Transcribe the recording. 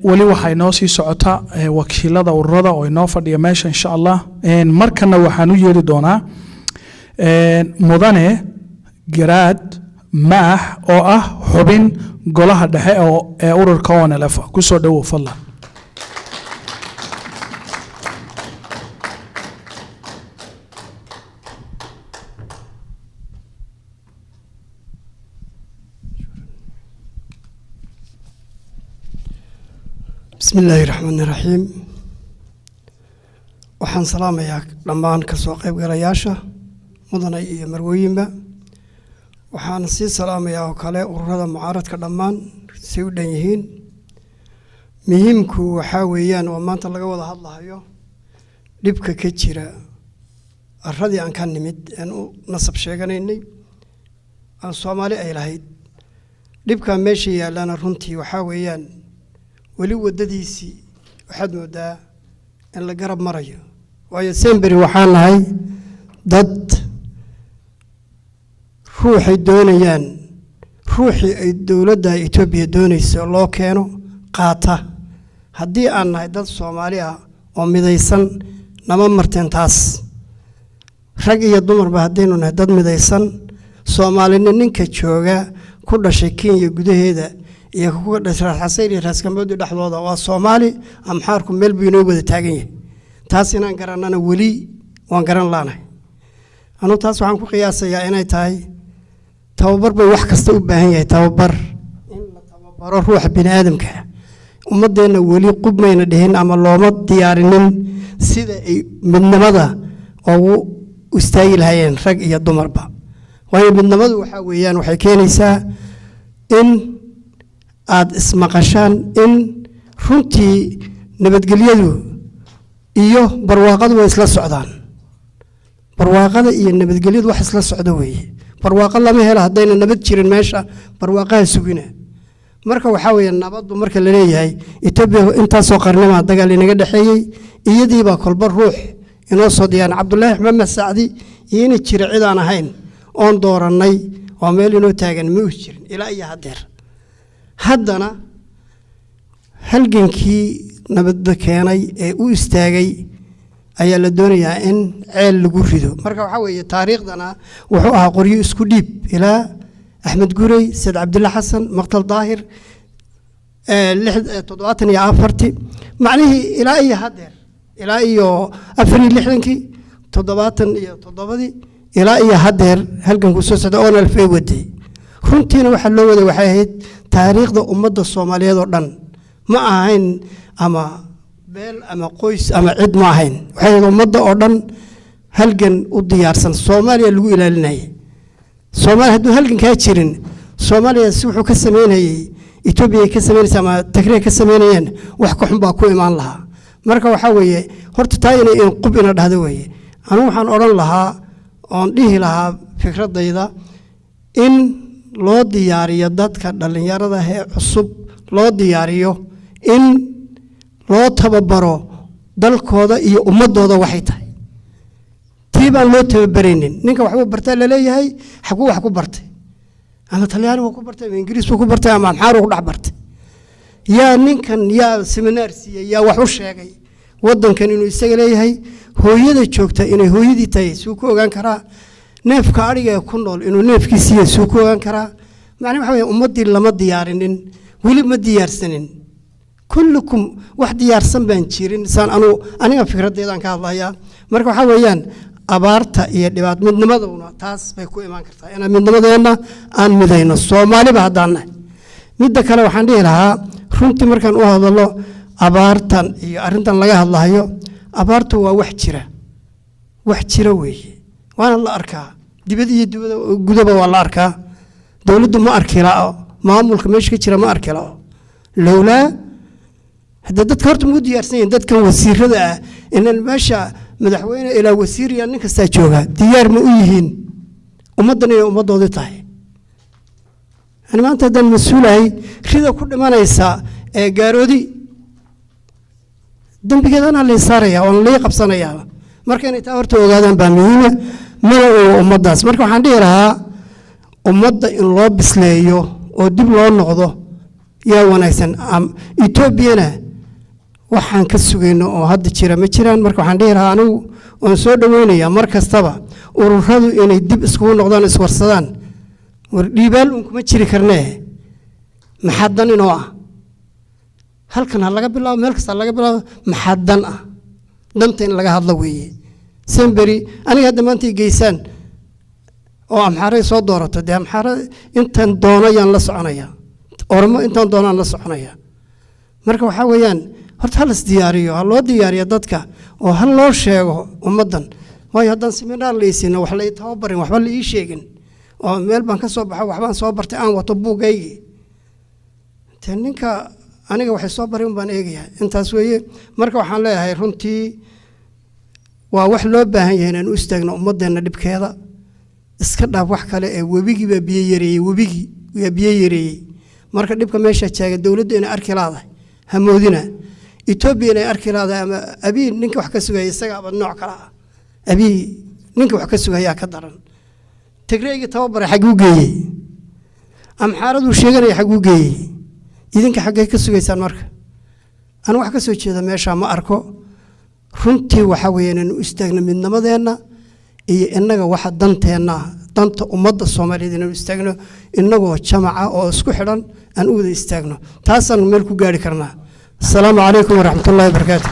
Weli waxaa inoo sii socota wakiilada ururada oo inoo fadhiya meesha, insha Allah. Markana waxaan u yeeri doonaa mudane Garaad Maax oo ah xubin golaha dhexe oo ee ururka ONLF. Kusoo dhowow fadlan. بسم الله الرحمن الرحيم. Waxaan salaamayaa dhammaan kasoo qaybgalayaasha, mudane iyo marwooyinba. Waxaan sii salaamayaa oo kale ururada mucaaradka dhammaan say u dhan yihiin. Muhiimku waxaa weeyaan oo maanta laga wada hadlahayo dhibka ka jira arradii aan ka nimid aan u nasab sheeganaynay, aan Soomaali ay lahayd. Dhibka meesha yaallana runtii waxaa weeyaan weli waddadiisii waxaad moodaa in la garab marayo, waayo semberi waxaan nahay dad ruuxay doonayaan, ruuxii ay dowladda Etoobiya doonayso loo keeno qaata. Haddii aan nahay dad Soomaali ah oo midaysan, nama marteen taas, rag iyo dumarba. Haddaynu nahay dad midaysan, Soomaalina ninka jooga ku dhashay Kenya gudaheeda iyo ku dhashay Raasxasayr iyo Raaskamboodi dhexdooda waa Soomaali. Amxaarku meel buu inoo wada taagan yahay. Taas inaan garannana weli waan garan laanahay. Anuu taas waxaan ku qiyaasayaa inay tahay tababar bay wax kasta u baahan yahay, tababar in la tababaro ruuxa bini aadamka. Ummaddeenna weli qub mayna dhihin ama looma diyaarinin sida ay midnimada ugu istaagi lahaayeen rag iyo dumarba, waayo midnimadu waxaa weeyaan waxay keenaysaa in aad ismaqashaan, in runtii nabadgelyadu iyo barwaaqadu way isla socdaan. Barwaaqada iyo nabadgelyadu wax isla socdo weeye. Barwaaqo lama helo haddayna nabad jirin meesha, barwaaqaha sugina. Marka waxaa weeye nabaddu marka la leeyahay, Etoobiya intaasoo qarnimaa dagaal inaga dhexeeyey, iyadiibaa kolba ruux inoo soo diyaarin. Cabdullaahi Maxamed Sacdi iyo ina jira cid aan ahayn oon doorannay oo meel inoo taagan ma u jirin ilaa iyo haddeer. Haddana halgankii nabadda keenay ee u istaagay ayaa la doonayaa in ceel lagu rido. Marka waxaa weeye taariikhdana wuxuu ahaa qoryo isku dhiib ilaa Axmed Gurey, Sayd Cabdille Xasan, Maqtal Daahir, 74-tii, macnihii ilaa iyo haddeer, ilaa iyo 64-kii, 77-dii, ilaa iyo haddeer halgankuu soo socda. ONLF ay waday runtiina waxaa loo waday waxay ahayd taariikhda ummadda Soomaaliyeed oo dhan. Ma ahayn ama beel ama qoys ama cid, ma ahayn. Waxay ahayd ummadda oo dhan halgan u diyaarsan Soomaaliya lagu ilaalinayay. Soomaaliya hadduu halgankaa jirin, Soomaaliya si wuxuu ka sameynayey Etoobiya ay ka samaynaysa ama Tagriya ka samaynayeen, wax ka xun baa ku imaan lahaa. Marka waxaa weeye horta taa inay qub ina dhahdo weeye. Anigu waxaan odhan lahaa oon dhihi lahaa fikradayda in loo diyaariyo dadka dhallinyarada ee cusub, loo diyaariyo in loo tababaro dalkooda iyo ummadooda waxay tahay. Tii baan loo tababaraynin. Ninka waxbuu bartaa laleeyahay, xaguu wax ku bartay? Ama Talyaani buu ku bartay, ama Ingiriis buu ku bartay, ama Amxaar ku dhex bartay? Yaa ninkan yaa seminaar siiyey? Yaa wax u sheegay waddankan inuu isaga leeyahay? Hooyada joogta inay hooyadii tahay suu ku ogaan karaa? Neefka adhiga ee ku nool inuu neefkiisiiya suu ku ogaan karaa? Macnii waxa weeye ummaddii lama diyaarinin, weli ma diyaarsanin. Kullukum wax diyaarsan baan jirin saan anuu aniga fikraddeedaan ka hadlayaa. Marka waxaa weeyaan abaarta iyo dhibaat midnimaduna taas bay ku imaan kartaa, inaan midnimadeenna aan midayno Soomaaliba haddaan nahay. Midda kale waxaan dhihi lahaa runtii markaan u hadalo abaartan iyo arrintan laga hadlahayo, abaartu waa wax jira, wax jira weeye, waana la arkaa dibad iyo dibada gudaba waa la arkaa. Dowladdu ma arki lao, maamulka meesha ka jira ma arki lao. Lowlaa hadda dadka horta muu diyaarsan yihin dadkan wasiirada ah, inan meesha madaxweyne ilaa wasiir iyo nin kastaa jooga, diyaar ma u yihiin ummaddan inay ummaddoodii tahay? Yani maanta haddaan mas-uulahay, rida ku dhimanaysa ee Gaaroodi dembigeeda anaa lay saaraya oon lay qabsanayaa. Marka inay taa horta ogaadaan baa muhiima, mana ogo ummaddaas. Marka waxaan dhihi lahaa ummadda in loo bisleeyo oo dib loo noqdo. Yaa wanaagsan. Etoobiyana waxaan ka sugayno oo hadda jira ma jiraan. Marka waxaan dhihi lahaa anigu oon soo dhoweynayaa mar kastaba ururadu inay dib iskugu noqdaan, iswarsadaan. War dhiibaal uun kuma jiri karnee, maxaa dan inoo ah? Halkan ha laga bilaabo, meel kasta ha laga bilaabo. Maxaa dan ah? Danta in laga hadlo weeye. Semberi aniga hadda maanta i geysaan oo Amxaaray soo doorato, dee Amxaara intaan doono yaan la soconaya, Oromo intaan doonaan la soconaya. Marka waxaa weeyaan horta ha las diyaariyo, ha loo diyaariyo dadka oo ha loo sheego ummaddan. Waayo haddaan seminaar la isiino, wax la ii tababarin, waxba la ii sheegin, oo meel baan ka soo baxo, waxbaan soo bartay, aan wato buuggaygii, dee ninka aniga waxay soo barin baan eegayaa. Intaas weeye. Marka waxaan leeyahay runtii waa wax loo baahan yahay inaan u istaagno ummaddeenna dhibkeeda. Iska dhaaf wax kale ee webigii baa biyo yareeyey, webigii waa biyo yareeyey. Marka dhibka meesha jaaga dowladdu inay arki laadahay hamoodina, Etoobiya inay arki laadahay ama Abiy ninka wax ka sugaya isagaaba nooc kale ah. Abiy ninka wax ka sugayaa ka daran. Tigreygii tababaray xaguu geeyey? Amxaaraduu sheeganaya xaguu geeyey? Idinka xaggee ka sugaysaan? Marka anu wax ka soo jeeda meeshaa ma arko runtii. Waxaa weeye inaynu u istaagno midnimadeenna iyo innaga waxa danteenna ah, danta ummadda Soomaaliyeed inaynu istaagno innagoo jamaca oo isku xidhan aan u wada istaagno, taasaan meel ku gaari karnaa. Asalaamu calaykum waraxmatullahi wabarakaatu.